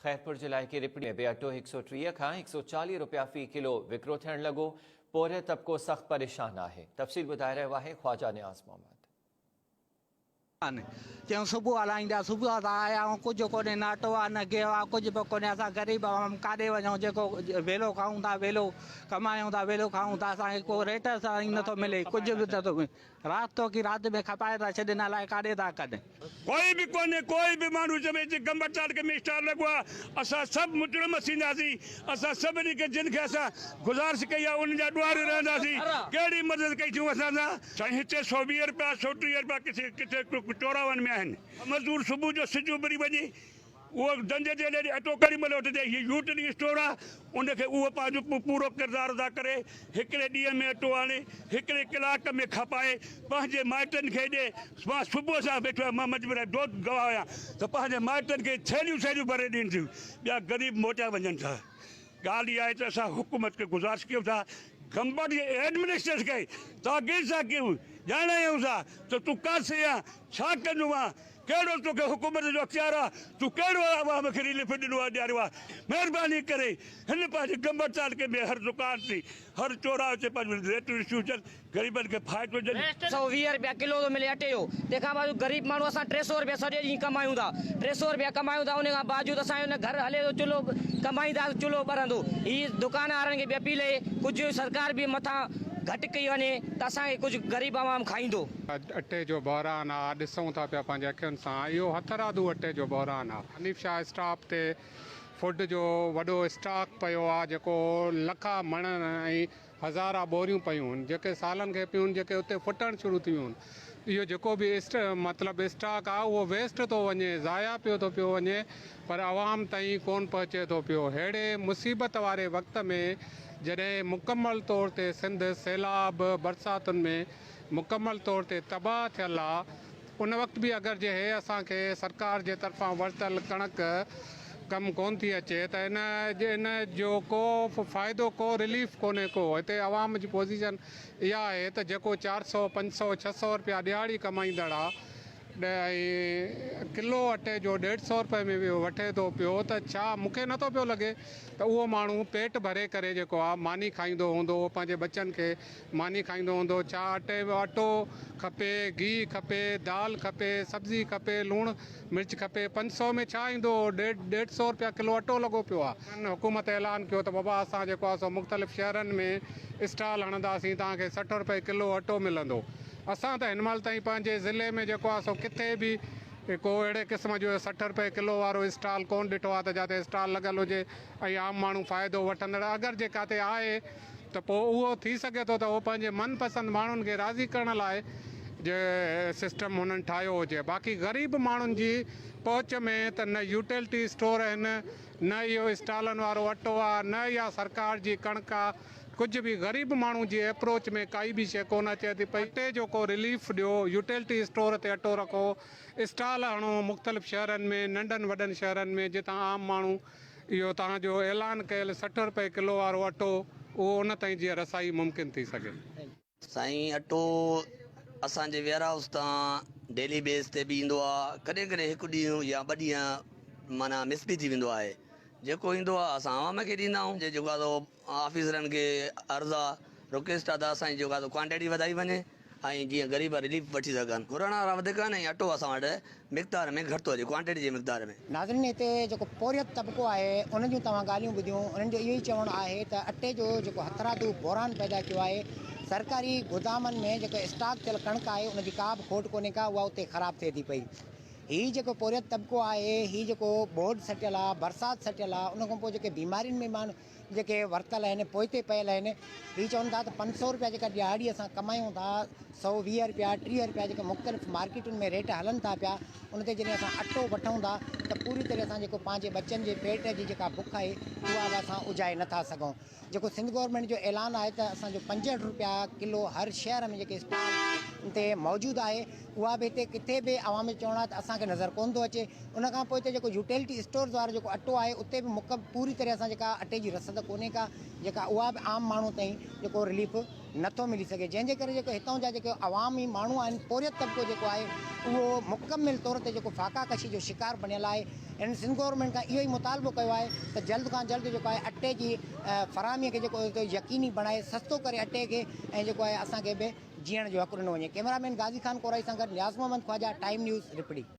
خيرپور جي علائقي رپڙي ۾ به اٽو 130 کان 140 رپيا في ڪلو وڪرو ٿيڻ لڳو، پورهيت طبقو سخت پريشان آهي، تفصيل ٻڌائي رهيو آهي خواجه نياز محمد. چيائون صبح هلائيندا، صبح سان آيا آهيون ڪجهه ڪونهي نه اٽو آهي نه گيهه آهي ڪجهه به ڪونهي اسان غريب عوام ڪاڏي وڃون جيڪو ويلو کائون ٿا ويلو ڪمايون ٿا ويلو کائون ٿا اسان کي ڪو ريٽ سان ئي نٿو ملي ڪجهه به نٿو ملي. رات توکي رات ۾ کپائي ٿا ڇڏين الائي ڪاڏي ٿا ڪن. ڪوئي به ڪونهي ڪوئي به ماڻهو چوي جي گمبٽ تعلقي ۾ اسٽال لڳو آهي اسان سڀ مجرم ٿينداسين اسان سڀني کي جن کي اسان گذارش ڪئي آهي انهن جا ڏوهاري رهنداسين ڪهڙي مدد ڪئي ٿيون اسان سان. سائين هتي 120 رپيا 130 رپيا ڪٿي ڪٿي چوراون ۾ آهن مزدور صبح جو سج اڀري وڃي اهو دنج جي ليڏي اٽو ڪهڙي مهل وٺجي؟ هي يوٽلي اسٽور آ، ان کي اهو پنهنجو پورو ڪردار ادا ڪري، هڪڙي ڏينهن ۾ اٽو آڻي، هڪڙي ڪلاڪ ۾ کپائي، پنهنجي مائٽن کي ڏي. مان صبح سان ويٺو آهيان، مان مجبور آهيان، دوست گواهه آهيان ته پنهنجي مائٽن کي ٿيلهيون ٿيلهيون ڀري ڏين ٿيون، ٻيا غريب موٽيا وڃن ٿا. ڳالهه اها آهي ته اسان حڪومت کي گذارش ڪيون ٿا، گمبٽ جي ايڊمنسٽريشن کي تاڪيد سان ڪيون، ڄاڻايون ٿا ته تون ڪاٿي آن، ڇا ڪندو آن، ڪهڙو توکي حڪومت جو اختيار آ، تون ڪهڙو عوام کي رليف ڏنو آ ڏياريو آ، مهرباني ڪري هن پنهنجي گمبٽ تعلقي ۾ هر دڪان تي هر چوراهي تي پنهنجون ريٽون ڏسيون هجن غريبن کي فائدو هجن. 120 رپيا ڪلو ٿو ملي اٽي جو تنهن کان باوجود غريب ماڻهو اسان 300 رپيا سڄي ڏينهن ڪمايون ٿا 300 رپيا ڪمايون ٿا ان کان باوجود اسان جو نه گهر هلي ٿو چلهو ڪمائيندا چلهو ٻرندو هي دڪان وارن کي به اپيل اهي ڪجهه سرڪار به مٿان گهٽ ڪئي وڃي ته اسان کي ڪجهه غريب عوام کائيندو. اڄ اٽي جو بحران آ، ڏسون ٿا پيا پنهنجي اکين سان، اهو هٿرادو اٽي جو بحران آ. حنيف شاهه اسٽاپ تي فوڊ جو وڏو اسٽاڪ پيو آ، جيڪو لکا مڻ ۽ هزارها ٻوريون پيون هن، جيڪي سالن کي پيون هن، جيڪي اتي ڦٽڻ شروع ٿي ويون هن. اهو جيڪو به اسٽ مطلب اسٽاڪ آ، اهو ويسٽ ٿو وڃي، ضايع پيو ٿو پيو وڃي، پر عوام تائين ڪونه پهچي ٿو پيو. ههڙي مصيبت واري وقت ۾ جڏهن مڪمل طور تي سنڌ سيلاب برساتن ۾ مڪمل طور تي تباهه ٿيل آ ان وقت به اگر جي هي اسان کي سرڪار جي طرفان ورتل ڪڻڪ ڪم ڪون ٿي اچي ته ان ان جو ڪو فائدو ڪو رليف ڪونهي ڪو هتي عوام جي پوزيشن اها آهي ته جيڪو چار سو پنج سو ڇهه سو رپيا ڏهاڙي ڪمائيندڙ آ ۽ ڪلو اٽي جو ڏيڍ سو رپئي ۾ به وٺي ٿو پيو ته ڇا مون کي نٿو پيو لڳي ته اهو ماڻهو پيٽ ڀري ڪري جيڪو آ ماني کائيندو هوندو اهو پنهنجي ٻچن کي ماني کائيندو هوندو ڇا اٽي اٽو کپي گيهه کپي دال کپي سبزي کپي لوڻ مرچ کپي 500 ۾ ڇا ايندو ڏيڍ ڏيڍ سو رپيا ڪلو اٽو لڳو پيو آ. حڪومت اعلان ڪيو ته بابا اسان جيڪو آ سو مختلف شهرن ۾ اسٽال هڻنداسين توهان کي 60 رپئي ڪلو اٽو ملندو اسان ته هن مهل تائين پنهنجي ضلعي ۾ جيڪو آ سو ڪٿي به ڪو اهڙي قسم جو 60 رپئي ڪلو وارو اسٽال ڪونه ڏٺو آ ته جاتي اسٽال لڳل هجي ۽ عام ماڻهو فائدو وٺندڙ اگر جي ڪاتي آهي ته پوء اهو ٿي سگهي ٿو ته اهو پنهنجي من پسند ماڻهن کي راضي ڪرڻ لاء جي سسٽم هنن ٺاهيو هجي باقي غريب ماڻهن جي پهچ ۾ ته نه يوٽيلٽي اسٽور آهن نه اهو اسٽالن وارو اٽو آ نه اها سرڪار جي ڪڻڪ آ ڪجهه به غريب ماڻهو جي ايپروچ ۾ ڪائي به شيء ڪونه اچي ٿي پئي اٽي جو ڪو رليف ڏيو يوٽيلٽي اسٽور تي اٽو رکو اسٽال هڻو مختلف شهرن ۾ ننڍن وڏن شهرن ۾ جتان عام ماڻهو اهو توهان جو اعلان ڪيل 60 رپئي ڪلو وارو اٽو اهو ان تائين جيئن رسائي ممڪن ٿي سگهي. سائين اٽو اسان جي ويئر هائوس تان ڊيلي بيس تي به ايندو آ ڪڏهن ڪڏهن هڪ ڏينهن يا ٻه ڏينهن معنيٰ مس به ٿي ويندو آهي جيڪو ايندو آ اسان عوام کي ڏيندا آهيون جي جيڪو آ سو آفيسرن کي عرض آ رڪويسٽ آ ته اسان جي جيڪو آ سو ڪوانٽيٽي وڌائي وڃي ۽ جيئن غريب رليف وٺي سگهن. گهرڻ وارا وڌيڪ آهن ۽ اٽو اسان وٽ مقدار ۾ گهٽ ٿو اچي ڪوانٽيٽي جي مقدار ۾. ناظرين هتي جيڪو پورهيت طبقو آهي انهن جون توهان ڳالهيون ٻڌيون انهن جو اهو ئي چوڻ آهي ته اٽي جو جيڪو هٿرادو بحران پيدا ٿيو آهي سرڪاري گودامن ۾ جيڪو اسٽاڪ ٿيل ڪڻڪ آهي ان جي ڪا به کوٽ ڪونهي ڪا اها اتي خراب ٿئي ٿي پئي هي جيڪو پورهيت طبقو آهي هي جيڪو ٻوڏ سٽيل آهي برسات سٽيل آهي ان کان پوء جيڪي بيمارين ۾ ماڻهو جيڪي ورتل آهن پوئتي پيل آهن هي چون ٿا ته 500 روپيا جيڪا ڏهاڙي اسان ڪمايون ٿا 120 روپيا 30 روپيا جيڪا مختلف مارڪيٽن ۾ ريٽ هلن ٿا پيا ان تي جڏهن اسان اٽو وٺون ٿا ته پوري طرح سان جيڪو پنهنجي ٻچن جي پيٽ جي جيڪا بک آهي اها به اسان اجهائي نٿا سگهون جيڪو سنڌ گورنمينٽ جو اعلان آهي ته اسان جو 65 روپيا ڪلو هر شهر ۾ جيڪي اسٽال تي موجود آهي اها به هتي ڪٿي به عوام جو چوڻ آهي ته اسان کي نظر ڪونه ٿو اچي ان کان پوء هتي جيڪو يوٽيلٽي اسٽورز وارو جيڪو اٽو آهي اتي به مڪم پوري طرح سان جيڪا اٽي جي رسد ڪونهي ڪا جيڪا اها به عام ماڻهو تائين جيڪو رليف نٿو ملي سگهي جنهن جي ڪري جيڪو هتان جا جيڪي عوامي ماڻهو آهن پورهيت طبقو جيڪو آهي اهو مڪمل طور تي جيڪو فاقا ڪشي جو شڪار بڻيل آهي. هنن سنڌ گورنمينٽ کان اهو ئي مطالبو ڪيو آهي ته جلد کان جلد جيڪو آهي اٽي جي فراهمي کي جيڪو يقيني بڻائي سستو ڪري اٽي کي ۽ جيڪو آهي اسان کي به جيئڻ جو حق ڏنو وڃي. ڪئميرا مين غازي خان ڪورائي سان گڏ نياز محمد خواجه، ٽائيم نيوز، رپڙي.